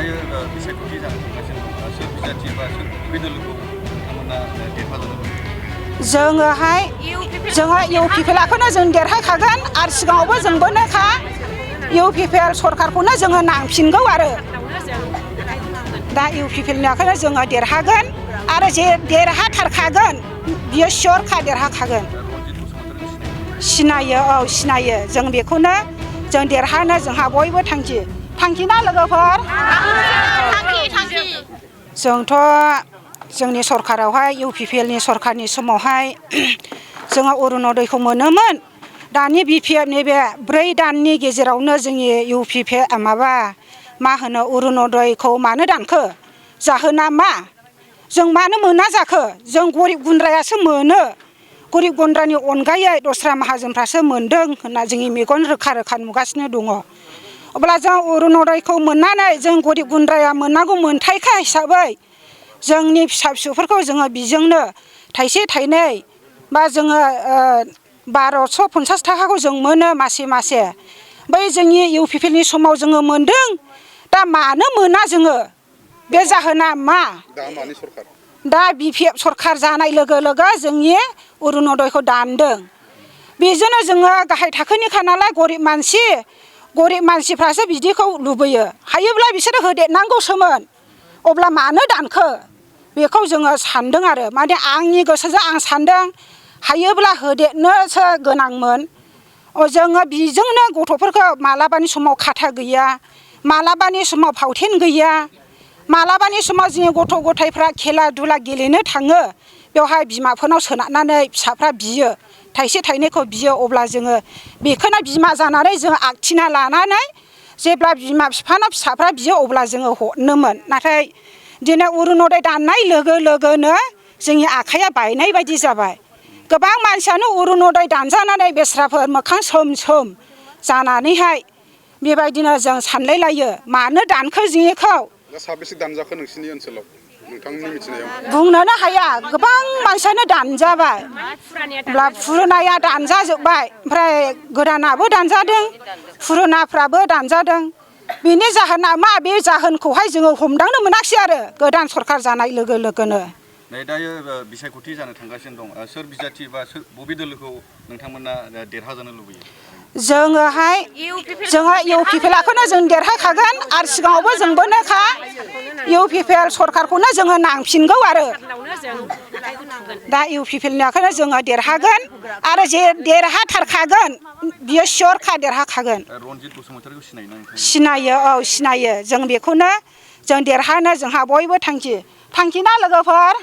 दायो बिसायख'थि जानो थांगासिनो दं सोर बिजाथि बा सोर बबे दोलोखौ नोंथांमोना देरहाजानो जोङो इउपिपिएलखौनो जों देरहाखागोन आरो सिगाङावबो जोंबोनोखा इउपिपिएल सरखारखौनो जोङो नांफिनगौ आरो दा इउपिपिएलनिखौनो जोङो देरहागोन आरो जे देरहाथारखागोन बियो सियरखा देरहाखागोन सिनायो औ सिनायो जों बेखौनो जों देरहानो जोंहा बयबो थांखिना लोगोफोर जोंथ' जोंनि सरखारावहाय इउपिपिएलनि सरखारनि समावहाय जोङो अरुनदयखौ मोनोमोन दानि बिपिएफनि बे 4 दाननि गेजेरावनो जोंनि इउपिपिएल मा होनो अरुनदयखौ मानो दानखो जाहोना मा जों मानो मोना जाखो जों गरिब गुन्द्रायासो मोनो गरिब गुन्द्रानि अनगायै दस्रा माहाजोनफ्रासो मोनदों होनना जोंनि मेगन रोखा नुगासिनो दङ अब्ला जों अरुनदयखौ मोननानै जों गरिब गुन्द्राया मोननांगौ मोनथायखा हिसाबै जोंनि फिसा फिसौफोरखौ जोङो बिजोंनो थाइसे थाइनै बा जोङो 1250 थाखाखौ जों मोनो मासे बै जोंनि इउपिपिएलनि समाव जोङो मोनदों दा मानो मोना जोङो बे जाहोना मा दा बिपिएफ सरखार जानाय लोगो लोगो जोंनि अरुनदयखौ दानदों बेजोंनो जोङो गाहाय थाखोनिखा नालाय गरिब मानसिफ्रासो बिदिखौ लुबैयो हायोब्ला बिसोरो होदेरनांगौसोमोन अब्ला मानो दानखो बेखौ जोङो सानदों आरो माने आंनि गोसोजों आं सानदों हायोब्ला होदेरनोसो गोनांमोन जोङो बिजोंनो गथ'फोरखौ मालाबानि समाव खाथा गैया मालाबानि समाव फावथेन गैया मालाबानि समाव जोंनि गथ' गथायफ्रा खेला दुला गेलेनो थाङो बेवहाय बिमाफोरनाव सोनारनानै फिसाफ्रा बियो थाइसे थाइनैखौ बियो अब्ला जोङो बेखौनो बिमा जानानै जोङो आखिना लानानै जेब्ला बिमा बिफानाव फिसाफ्रा बियो अब्ला जोङो हरनोमोन नाथाय दिनै अरुनदय दाननाय लोगो लोगोनो जोंनि आखाइया बायनाय बायदि जाबाय गोबां मानसियानो अरुनदय दानजानानै बेस्राफोर मोखां सोम जानानैहाय बेबायदिनो जों सानलायलायो मानो दानखो जोंनिखौ साबेसे दानजाखो नोंसिनि ओनसोलाव नोंथांनि मिथिनायाव बुंनोनो हाया गोबां मानसियानो दानजाबाय अब्ला फुरुनाया दानजाजोब्बाय ओमफ्राय गोदानाबो दानजादों फुरुनाफ्राबो दानजादों बेनि जाहोना मा बे जाहोनखौहाय जोङो हमदांनो मोनाखिसै आरो गोदान सरखार जानाय लोगो लोगोनो दायो बिसायख'थि जानो थांगासिनो दं सोर बिजाथि बा सोर बबे दोलोखौ नोंथांमोना देरहाजानो लुबैयो जोङो इउपिपिएलखौनो जों देरहाखागोन आरो सिगाङावबो जोंबोनोखा इउपिपिएल सरखारखौनो जोङो नांफिनगौ आरो दा इउपिपिएलनिखौनो जोङो देरहागोन आरो जे देरहाथारखागोन बियो सियरखा देरहाखागोन रनजित बसुमतारीखौ सिनायोना नोंथां सिनायो औ सिनायो जों बेखौनो जों देरहानो जोंहा बयबो थांखिना लोगोफोर